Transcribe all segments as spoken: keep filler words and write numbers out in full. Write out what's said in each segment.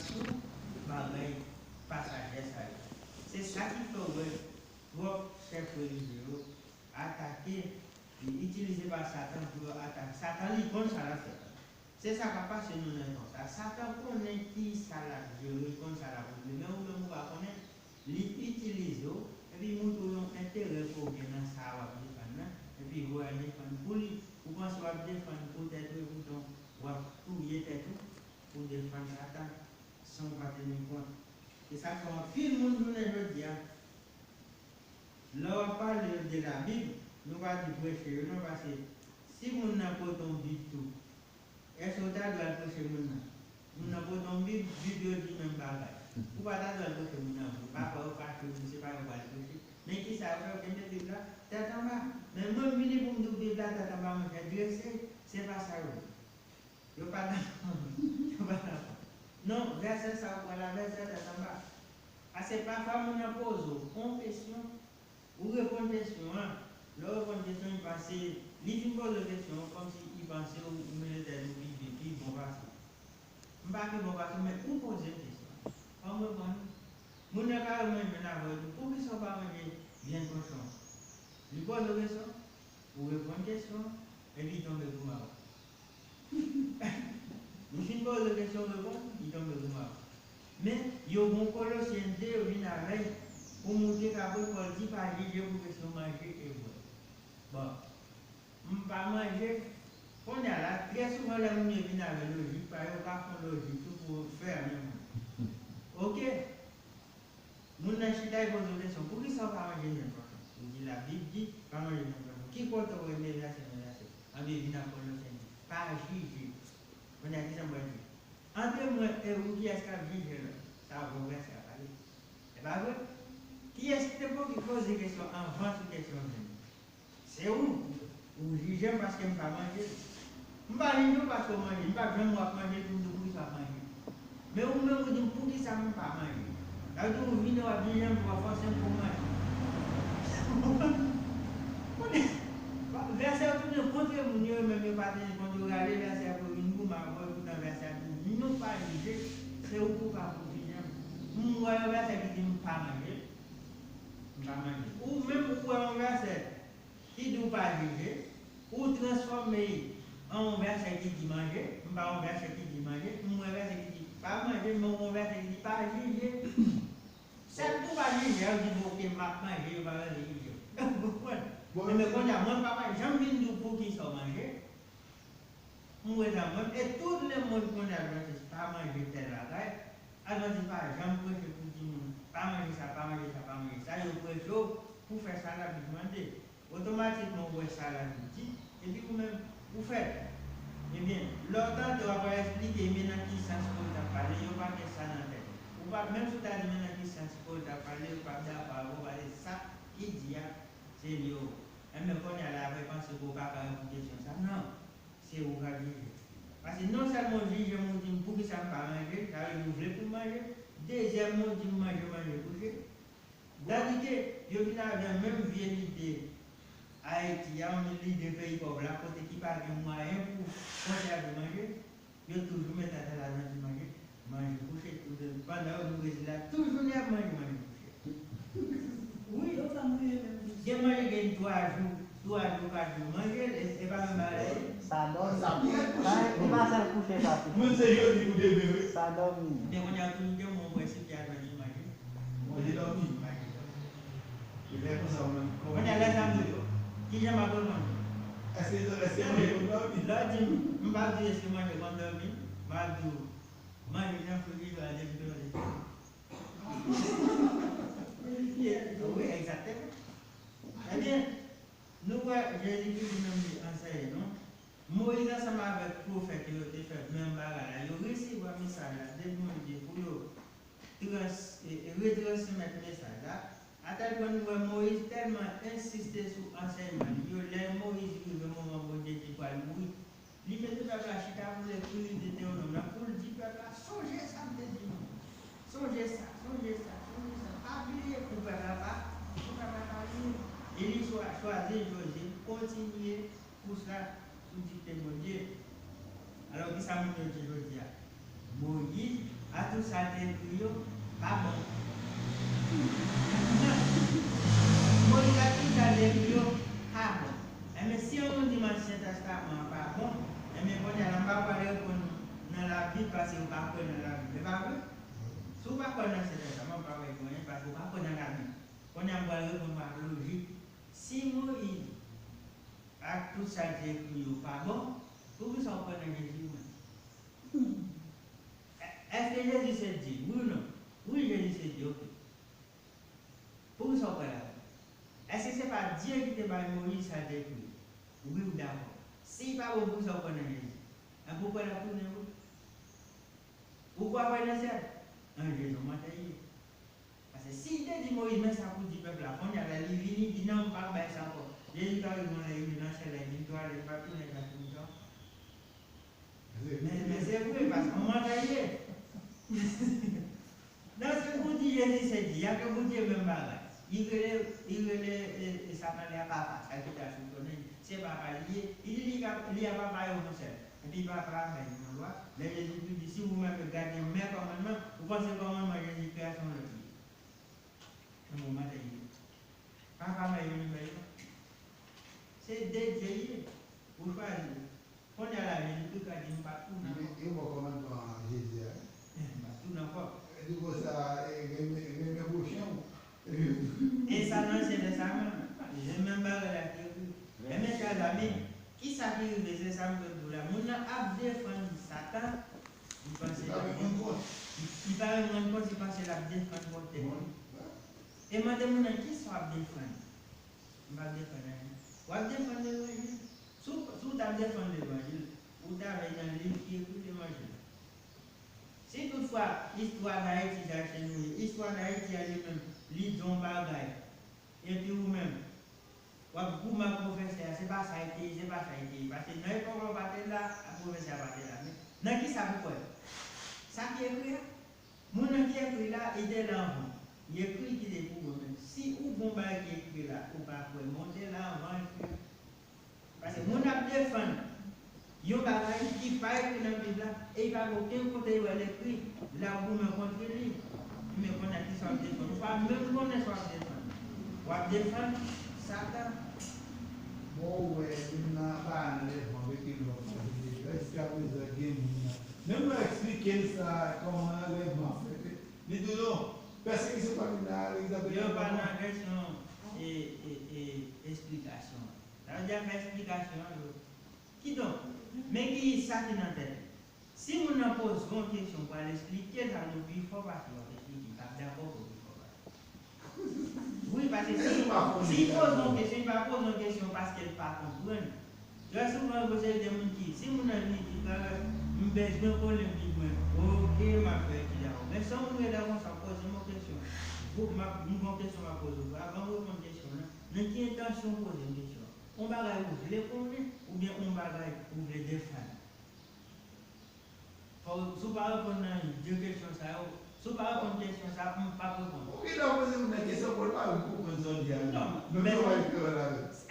sou bagay pasajè sa yo. Se sa ki fè w wè twòp chèf relijye yo atake, itilize pa Satan pou yo atake. Satan, li konn sa l ap fè. Se sa k ap pase nou nan tan sa. Satan konnen ki sa l ap jere, li konn sa l ap regle, men ou menm ou pa konnen. Li itilize w, epi montre w yon enterè ke w gen nan sa w ap defann nan, epi voye defann pou li. Ou panse w ap defann pou tèt ou, epoutan w ap touye tèt ou pou defann Satan san w pa teni kont. Se sa k fè anpil moun jounen jodi a, lè w ap pale yo de Labib, nou pa di preche yo non, paske si moun nan pote yon Bib tou, èske w ta dwe al preche moun nan? Moun nan pote yon Bib, Bib yo di menm bagay. Ou pa ta dwe al preche moun nan vre. Papa yo fache, ou di se pa yo w pral preche. Men ki sa yo fè? Yo kenbe Bib la tèt anba. Men mwen, m vini pou m di w Bib la tèt anba, monchè, drese, se pa sa yo vle. Yo pa dakò. Yo pa dakò. Non, vèsè sa yo pran la, vèsè tèt anba. Paske pafwa moun nan poze w yon kesyon, ou reponn kesyon an. Lè w reponn kesyon, li panse, li fin poze w kesyon an, kòmsi li panse ou, ou mete tèt ou pi byen, pi bon pase l. M pa pi bon pase l, men ou poze m kesyon an. Fò m reponn ou. Moun nan ka remanje menm avè w, li di, poukisa w pa manje vyann kochon? Li poze w kesyon, ou reponn kesyon an, epi li tonbe goumen avè w. Li fin poze w kesyon, ou reponn, li tonbe goumen avè w. Men, yo gen yon Kolosyen de, yo vin avè l pou montre k apre Pòl di pa jije pou kesyon manje e bwè. Bon, m pa manje. Kounye a la, trè souvan lè moun yo vin avè lojik pa yo, yo ka fè yon lojik tou pou fèmen moun. Oke. Moun nan chita, li poze w kesyon, poukisa w pa manje vyann kochon? Ou di Labib di pa manje vyann kochon. Ki kote w rele vèsè nan vèsè? Anben, vin ak Kolosyen di, pa jije. Kounye a, ki sa m pral di? Ant mwen e ou, kiyès k ap jije lòt? Sa bon vèsè a pale. E pa vre? Kiyès ki te po-, ki poze kesyon anvan sou kesyon vyann? Se ou. Ou jije m paske m pa manje l. M pa jije w paske w manje l. M p ap janm wè w ap manje l pou m di w poukisa w ap manje l. Men ou menm ou di m poukisa m pa manje l. Sa vle di ou vini w ap jije m, w ap fòse m pou m manje. Kounye a, vèsè yo tounen kont moun yo, yo menm yo pa teni kont, yo rale vèsè a pou yo vin goumen avè w, epoutan vèsè a di nou pa jije, se ou ki pa pou jije m. M wè yon vèsè ki di m pa manje l, m pa manje l. Ou menm ou wè yon vèsè ki di w pa jije, ou transfòme l an yon vèsè ki di manje, m pa yon vèsè ki di manje, m wè vèsè ki di pa manje, men w wè yon vèsè ki di pa jije. Sèl pou pa jije a, yo di, bon, oke, m ap manje, yo pa bezwen jije. Ou konprann? Bon, men kounye a, mwen, m pa janm vin di w poukisa w manje. M ret avè w. E tout lemonn konnen Advantis pa manje tèl bagay. Advantis pa janm preche pou di moun, pa manje sa, pa manje sa, pa manje sa. Yo preche w pou fè sa Labib mande. Otomatikman, ou wè sa Labib di, epi ou menm, ou fè l. Ebyen, lè w tande w ap eksplike, men nan ki sans Pòl t ap pale, yo pa gen sa nan tèt yo. Ou pa, menm si w ta di, men nan ki sans Pòl t ap pale, yo p ap dakò avè w, paske sa ki di a, se li yo. Enben, kounye a la, apre panse ke w pa ka reponn kesyon sa, non. Se ou k ap jije. Paske non sèlman w jije m, ou di m poukisa m pa manje l, sa vle di ou vle pou m manje l. Dezyèmman, ou di m manje, manje kouche. Tandike yo vin avè menm vye lide Ayiti a, yon lide peyi pòv la, kote ki pa gen mwayen pou konsève manje, yo toujou met atè ladan di manje, manje kouche. Tout, pandan yo vin Brezil la, tout jounen y ap manje, manje kouche. Wi. Gen manje gen twa jou, twa jou, kat jou, manje l, e, e pa menm bagay. Sa dòmi. Sa byen kouche. Li pa sèl kouche sa tou. Moun se jodi pou demen, wi. Sa dòmi. Men kounye a, toujou gen moun prensip ki al jwenn li manje. Manje dòmi. Manje dòmi. Li fè konsa ou menm. Kounye a, lè sa m di, ki jan m ap reponn? Èske, èske manje konn dòmi? Lè w di m, m p ap di èske manje konn dòmi, m ap di w, manje nan frijidè a depi ke w te fini. Wi, egzakteman. Ebyen, nou wè Jezikri li menm li anseye nou. Moyiz ansanm avèk pwofèt yo, yo te fè menm bagay la. Yo resevwa mesaj la de Bondye pou yo trans-, e, e, retransmèt mesaj la. Atèl pwen nou wè Moyiz tèlman ensiste sou ansèyman li yo, lè Moyiz rive moman Bondye di pral mouri, li mete pèp la chita pou l ekri liv Detewonòm nan, pou l di pèp la, sonje sa m te di nou. Sonje sa, sonje sa, sonje sa. Pa bliye pou pèp la pa, pou pèp la pa bliye. E li chwa-, chwazi Jozye, kontinye kous la sou dikte Bondye. Alò, kisa moun yo di jodi a? Moyiz, a, Tout sa l te ekri yo pa bon. Moyiz ak tout sa l te ekri yo pa bon. Enben, si yon moun di m Ansyen Tèstaman an pa bon, enben, kounye a la, m pa pral reponn nan Labib paske ou pa kwè nan Labib. E pa vre? Si w pa kwè nan Ansyen Tèstaman, m pa pral di w anyen paske ou pa kwè nan Labib. Kounye a, m pral reponn w ak lojik. Si Moyiz ak tout sa l te ekri yo pa bon, poukisa w kwè nan Jezi ou menm? Èske Jezi se Dye? Wi ou non? Wi, Jezi se Dye, oke. Poukisa w kwè ladan l? Èske se pa Dye ki te bay Moyiz sa l te ekri? Wi, m dakò. Si l pa bon, poukisa w kwè nan Jezi? Enben, ou kwè l ap tounen vre? Ou kwè w ap al nan syèl? An, Jezi, yon mantè li ye. Paske si l te di Moyiz, men sa pou w di pèp la, kounye a la, li vini, di, "Non, m p ap bay sa ankò." Jezi ka rive yon lè, li nan syèl la, li vin tou alèz, li p ap tounen nan kay moun sa. Men, men se vre, paske yon mantè li ye. Nan sans pou di Jezi se Dye, y ap pou di menm bagay. Li rele, li rele e, e, Satan la papa, sa ki ta sou konnen, se papa li ye. Li di li ka, li a papa yo yon sèl. Epi papa a bay li yon lwa. Lè Jezi Kris di, "Si vous m'aimez, gardez mes commandements," ou panse kòmandman Jezi Kris a se yon lòt li ye? Nan moman te ye. Papa bay yo, li bay yo. Se de Dye li ye. Ou chwazi. Kounye a la, Jezi Kris ka di, "M p ap tounen ankò." Yo ba w kòmandman Jezi a. M p ap tounen ankò. Li konsa, renmen pwochen w. E sa nan Ansyen Tèstaman. Se menm bagay la ki ekri. Enben, chè zanmi, kisa ki rive? Se sa m vle di w la. Moun nan ap defann Satan, li panse l ap, li pa menm rann kont, li panse l ap defann pwòp tèt li. E mande moun nan, "Kisa w ap defann?" M p ap defann anyen. W ap defann levanjil. Si w, si w t ap defann levanjil, ou ta vle nan liv ki ekri levanjil la. Si toutfwa istwa Dayiti, sa se nou ye, istwa Dayiti a li menm, li di yon bagay, epi ou menm, w ap goumen ak pwofesè a, se pa sa l te ye, se pa sa l te ye. Paske nan epòk la, w pa te la, pwofesè a pa te la. Men nan kisa pou kwè? Sa ki ekri a? Moun nan ki ekri la, li te la anvan. Li ekri li kite pou ou menm. Si ou gon bagay ki ekri la, ou pa kwè, men w te la anvan ekri a. Paske moun ap defann yon bagay ki pa ekri nan Bib la, e li pa gen okenn kote l wè l ekri, l ap goumen kont li. Men kounye a kisa w ap defann? Ou pa menm konnen sa w ap defann. W ap defann Satan. Bon, ou wè, menm nan pa nan lèvman, mete lòt nan vide. Jiskaprezan, gen moun nan. Menm lè w eksplike l sa, kòman lèvman fèt, li di w non, pèsekisyon pa vin nan egzanp. Yo pa nan kesyon e, e, e, esplikasyon. Sa vle di, fè esplikasyon an, yo. Kidonk, men ki sa ki nan tèt li. Si moun nan poze w yon kesyon pou al esplike l, sa vle di w pi fò pase l w ap esplike, li p ap dakò pou w pi fò pase l. Wi, paske si, si l poze w yon kesyon, li pa poze w yon kesyon paske l pa konprann. Trè souvan, se de moun ki, si moun nan vini di, "Bagay, m bezwen konnen Bib mwen." Oke, m ap fè etid avè w. Men si yon moun rele konsa, poze m yon kesyon. Bon, m ap, m gon kesyon m ap poze w. Avan m reponn kesyon w lan, nan ki entansyon w poze m kesyon an? Yon bagay ou vle konnen, oubyen yon bagay ou vle defann? Fò, si w pa reponn nan de kesyon sa yo, si w pa reponn kesyon sa, m p ap reponn. Ou gentan poze moun nan kesyon pou l pa menm konprann sa w di a. Non, men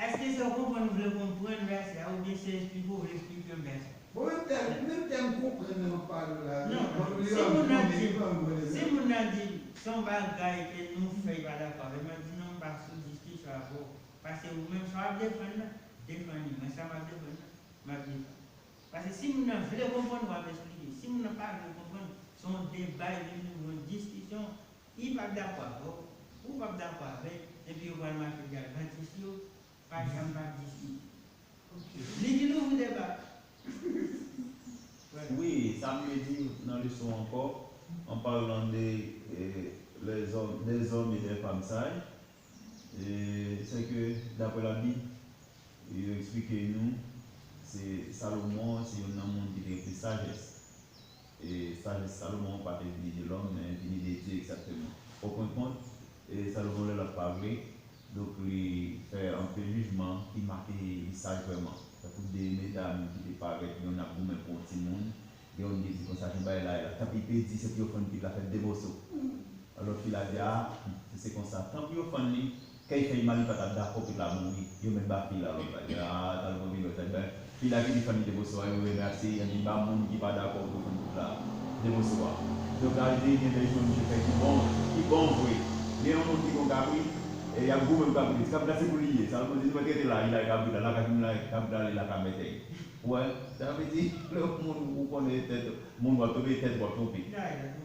èske se w konprann, ou vle konprann vèsè a, oubyen se esplike w vle esplike m vèsè a? Bon, menm tèm, menm tèm konprann nan m ap pale w la. Non, si moun nan di, si moun nan di, se yon bagay ke nou fè, li pa dakò avè m, m ap di, "Non, m pa sou diskisyon avè w." Paske ou menm, sa w ap defann nan, defann li. Mwen, sa m ap defann nan, m ap defann. Paske si moun nan vle konprann, w ap esplike. Si moun nan pa vle konprann, se yon deba, li vin yon diskisyon. Li p ap dakò avè w, ou p ap dakò avè l, epi yo pral mache di advantis yo pa janm p ap diskite. Li ki louvri deba. Wi, sa m vle di nan leson ankò, en parlant de, eh, les hommes, des hommes et des femmes sages, eh, c'est que, d'après la Bible, yo eksplike nou, se Salomon, se youn nan moun ki te gen plis sajès. E sajès Salomon pa te vini de lòm, men vini de Dye egzakteman. Au fin de compte, e Salomon, lè l ap pale, donk, li fè anpil jijman ki make li saj vrèman. Tankou de medam ki te parèt, yonn ap goumen pou yon timoun, gen yonn ki di konsa, "Jan bagay la ye la, tanpri, pèdi, se pou yo fann pitit la fè de moso." Alò, fi la di, "A, si se konsa, tanpri yo fann li, kay fè mal, li pa ta dakò pitit la mouri, yo mèt ba fi la lòt la." Li di, "A, Salomon vin wè sa, li bay fi la ki di fann li de moso a, yo remèsye, epi ba moun ki pa dakò pou yo fann pitit la de moso a." Yo ka di gen de jwèt misye fè ki bon, ki bon vre. Gen yon moun ki gon kabrit, e y ap goumen pou kabrit. Kabrit la se pou li ye. Sa vle di nou mèt rete la, li la kabrit la, la ka vin la, kabrit la, li la ka mètèy. Ou wè, sa vle di, lè yon moun ou konnen tèt, moun w ap twonpe, tèt w ap twonpe.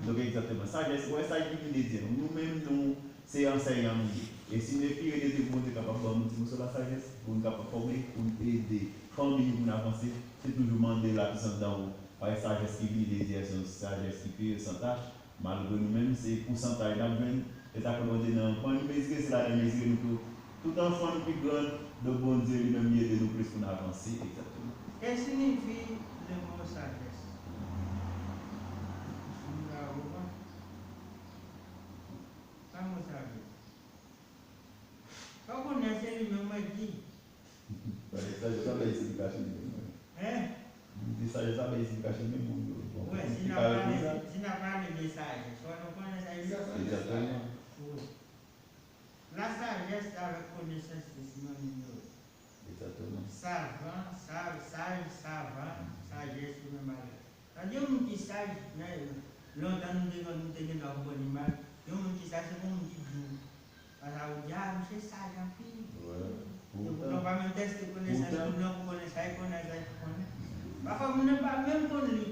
Donk, egzakteman. Sajès, ou wè, sa ki vin de Dye. Nou menm, nou, se ansèyan nou ye. E si nou espere de Dye pou Bondye kapab ban nou ti moso lasajès, pou nou kapab fòme, pou nou ede fanmi nou, pou nou avanse, se toujou mande lapwisans d'en haut. Paske sajès ki vini de Dye, se yon sajès ki pire, san tach. Malgre nou menm, se pousantaj n ap jwenn, e sa ke Bondye nan pwen nou mezire, se ladan l mezire nou tou. Tout anfan nou pi gran, donk Bondye li menm li ede nou plis pou n avanse, egzakteman. Kè siyifi le mo sajès? Moun ka konprann? Sa mo sa vle di? Sa w konnen se li menm mwen di. Sajès la bay esplikasyon li menm mwen. Hein? Li di sajès la bay esplikasyon li menm mwen. Bon, ouais, si n a pale, si n a pale de sajès, fò nou konnen sa e vle di. Egzakteman. Wi. Lasajès avèk konesans se sinonim yo ye. Egzakteman. Savan, sav, saj, savan, sajès yo menm bagay. Sa di yon moun ki saj, men lontan nou te, nou te gen dwa konprann li mal. Yon moun ki saj, se yon moun ki dou. Pase ou di, a, misye saj anpil. Wi. Epoutan, w pa menm tèste konesans moun nan pou konnen sa li konnen, sa li pa konnen. Pafwa, moun nan pa menm konn li.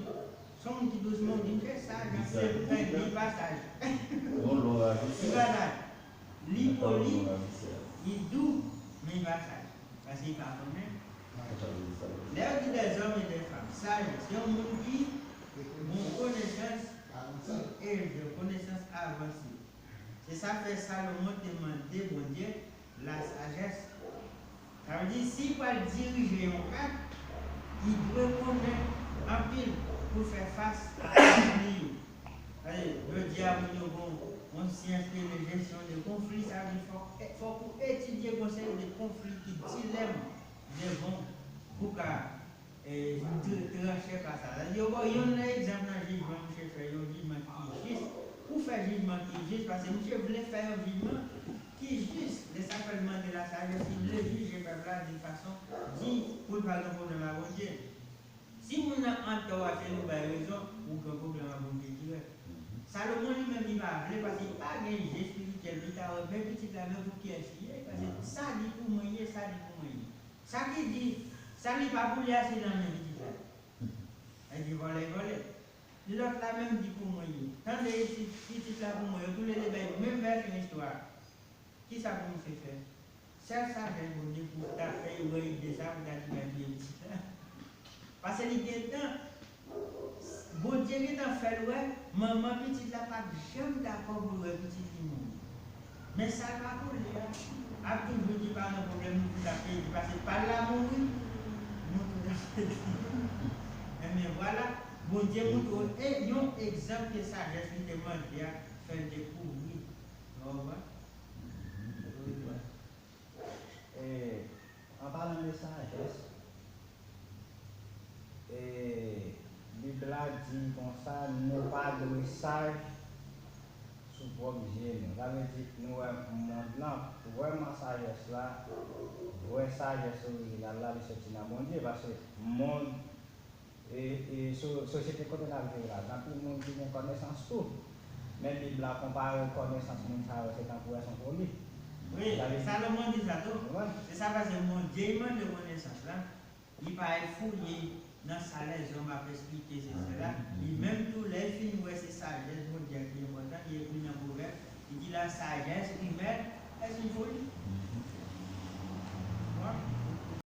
Se yon moun ki dous, men ou di, misye saj anpil, epoutan li pa saj. Li pa saj. Li poli, li dou, men li pa saj. Paske li pa konnen. Lè yo di des hommes et des femmes sages, se yon moun ki gon konesans ki elve, konesans avanse. Se sa fè Salomon te mande Bondye lasajès. Sa vle di, si l pral dirije yon pèp, li dwe konnen anpil pou l fè fas a konfli yo. Paske jodi a, moun yo gon yon syans ki rele jesyon de konfli, sa vle di fòk, fòk ou etidye gon seri de konfli ki dilèm devan w pou ka e, tr-, tranche ka sa. Sa di, yo ba w yonn nan egzanp nan jijman misye fè, yon jijman ki jis. Pou fè jijman ki jis, paske misye vle fè yon jijman ki jis. Se sa k fè l mande lasajès, li vle jije pèp la d'une façon digne pou l pa gen pwoblèm ak Bondye. Si moun nan antò a, se li w bay rezon, ou gen pwoblèm ak Bondye dirèk. Salomon li menm, li pa vle, paske li pa gen je espirityèl, li ta wè, men pitit la, men pou kiyès li ye, paske sa li pou mwen ye, sa li pou mwen ye. Sa ki di, sa li pa pou li a, se nan men pitit la. Sa di vòlè, vòlè. Lòt la menm di pou mwen ye. Tande isit, pitit la pou mwen, yo tou le de bay menm vèsyon istwa. Kisa pou misye fè? Sèl sajès Bondye pou ta fè, yo wè ide sa pou ta di bay pitit la. Paske li gentan Bondye gentan fè l wè, manman pitit la p ap janm dakò pou l wè pitit li mouri. Men sa l pa pou li a, ap toujou di pa gen pwoblèm, nou tout ap peye, paske pa l la mouri, nou tout ap peye. Enben vwala, Bondye montre w e yon egzanp ke sajès li te mande a fè l dekouvri. Ou konprann? E, an palan de sajès, e, Bib la di konsa, nou pa dwe saj sou pwòp zye nou. Sa vle di, nou wè mond lan, vrèman sajès la, vrè sajès orijinal la, li soti nan Bondye, paske mond E, e so-, sosyete kote n ap viv la, gen anpil moun ki gen konesans tou. Men Bib la konpare konesans moun sa yo, se tankou wè s on foli. Wi, Salomon di sa tou. Wi. Se sa paske Bondye li mande konesans la. Li pa al fouye nan sa lèzòm ap esplike sesi sela. Li menm tou, lè l fin wè se sajès Bondye a ki enpòtan, li ekri nan Pwovèb, li di la sagesse humaine est une folie.